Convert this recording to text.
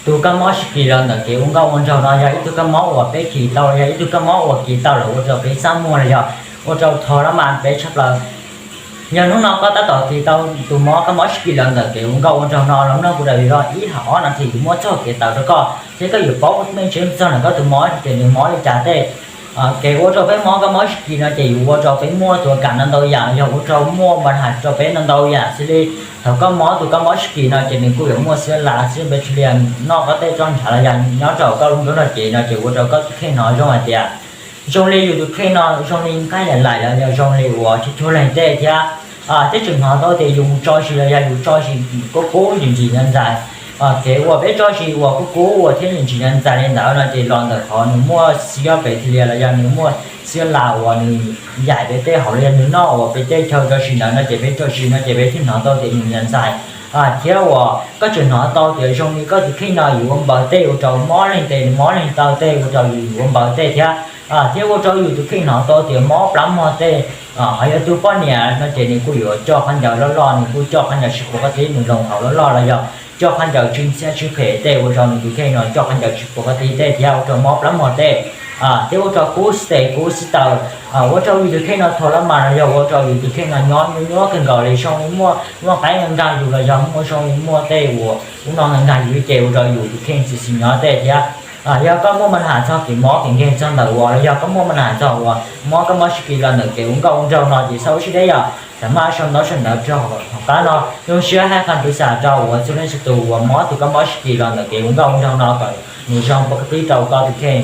Tus kab mob sib kis los ntawm kev ua nkauj ua nraug no yog ib tug kab mob uas peb kis tau, yog ib tug kab mob uas kis tau lawm ua rau peb xab muag los yog ua rau tho lab mas peb tshaj plaws. Yog hnub no koj tab tom kis tau tus mob kab mob sib kis los ntawm kev ua nkauj ua nraug no los mloog kuv daim video ib hom ob no thiab kuv muab txoj kev tawm rau koj thiab koj yuav paub meej tseeb txog ntawm koj tus mob ces nws mob li cas tej. Kev ua rau peb mob kab mob sib kis no ces yuav ua rau peb muaj tus kam no ntau yam, yog ua rau muaj npa has rau peb no ntau yam xws li thaum koj mob tus kab mob sib kis no ces nws kuj yuav muaj xiab las xiab npe tsis lias noj koj tej roj ntshav los yog nyob rau koj lub nruab nrog cev no ces ua rau koj tus kheej no zoo hais tias zoo li yus tus kheej no zoo li nqaij laim laim los yog zoo li uas cuag cuag leeg tej thiab. Tej tseem hnov tau tias yus mus tso zis los yog yus tso zis kub kub ntsim ntsim ntxais ntxais. Kev uas peb tso zis uas kub kub uas thiab ntsim ntsim ntxais ntxais li ntawd no ces los ntawm qhov nws muaj xiab pem thiaj lias los yog nws muaj xiab las uas nws yaim peb tej hauv los yog nws noj uas peb tej chaw tso zis ntawd no ces peb tso zis no ces peb thiaj hnov tau tias nws ntxais ntxais. Thiab uas koj tseem hnov tau tias zoo li koj tus kheej no yus ua npaws tej ua rau mob leeg tes mob leeg taw tej ua rau yus ua npaws tej thiab. Thiab ua rau yus tus kheej hnov tau tias mob plab mog tej. Ho yog tus poj niam no ces nws kuj yuav coj khaub ncaws loj loj, nws kuj coj khaub ncaws tsis pov qab tib, nws loo hauv loj loj los yog coj khaub ncaws tsis ntxhiab tsis phem tej ua rau nws tus kheej no coj khaub ncaws tsis pov qab tib tej thiab ua rau mob plab mog tej. Thiab ua rau kub xib tes kub xib taws, ua rau yus tus kheej no tho lab mas los yog ua rau yus tus kheej no nyob nyuaj nyuaj kawg nkaus li zoo li muaj muaj qaib nqa nqa yus los yog muaj zoo li muaj tej uas ub no nqa nqa yus li ces ua rau yus tus kheej txwm tsis nyob tej thiab. Yog koj muaj npa has txog kev mob kev nkeeg txog ntawm uas los yog koj muaj npa has txog uas mob kab mob sib kis los ntawm kev ua nkauj ua nraug no ces xa ua sib deb yom, xam maj sau ntaub sau ntawv rau hauv qab no. Zoo siab hais qhov tus xam rau uas txhua leej txhua tus uas mob tus kab mob sib kis los ntawm kev ua nkauj ua nraug no kom nws zoo pov qab tib rau koj tus kheej.